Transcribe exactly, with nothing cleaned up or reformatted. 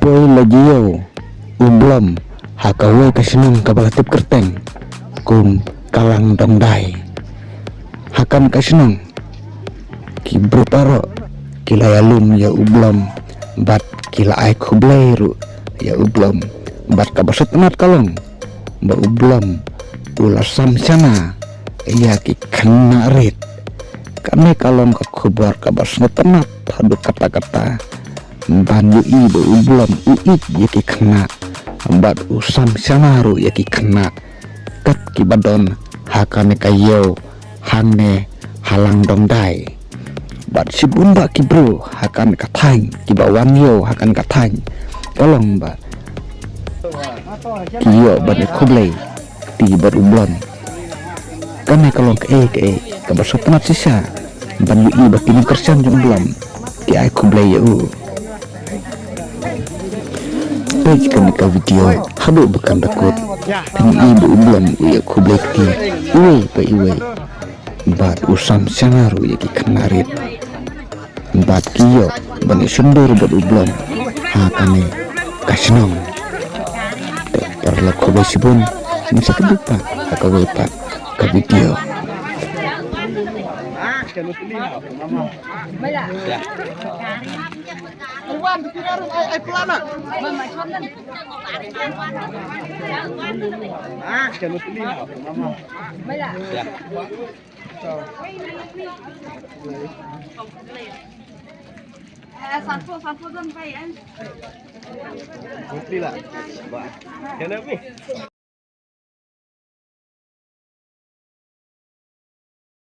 Poi la ju ïoh u Blom ha kawei ka shnong kaba la tip kyrteng kum ka Lang Dongdai. Ha kane ka shnong ki briew baroh ki la ïalum ïa u Blom bad ki la ai khublei ruh ïa u Blom. Bad kaba sngewtynnat ka long ba u Blom u la sam shana ïa ki khynnah rit. Kane ka long ka khubor kaba sngewtynnat haduh katta katta. Ban ïohi ba u Blom u ïeit ïa ki khynnah bad u sam shana ruh ïa ki khynnah kat kiba don ha kane ka ïew hangne ha Lang Dongdai. Bad shibun bah ki briew ha kane ka thaiñ kiba wan ïew ha kane ka thaiñ ka long ba ki ïoh ban ïa khublei kti bad u Blom. Kane ka long kaei kaei kaba sngewtynnat shisha ban ïohi ba ki nongkyrshan jong u Blom ki ai khublei ïa u. Peit kane ka video haduh ba kan da kut. Phin ïohi ba u Blom u ïa khublei kti iwei pa iwei bad u sam shana ruh ïa ki khynnah rit. Bad ki ïoh ban ïa shon dur bad u Blom ha kane ka shnong. Te paralok khublei shibun, ngin sa ïakynduh pat ha kawei pat ka video.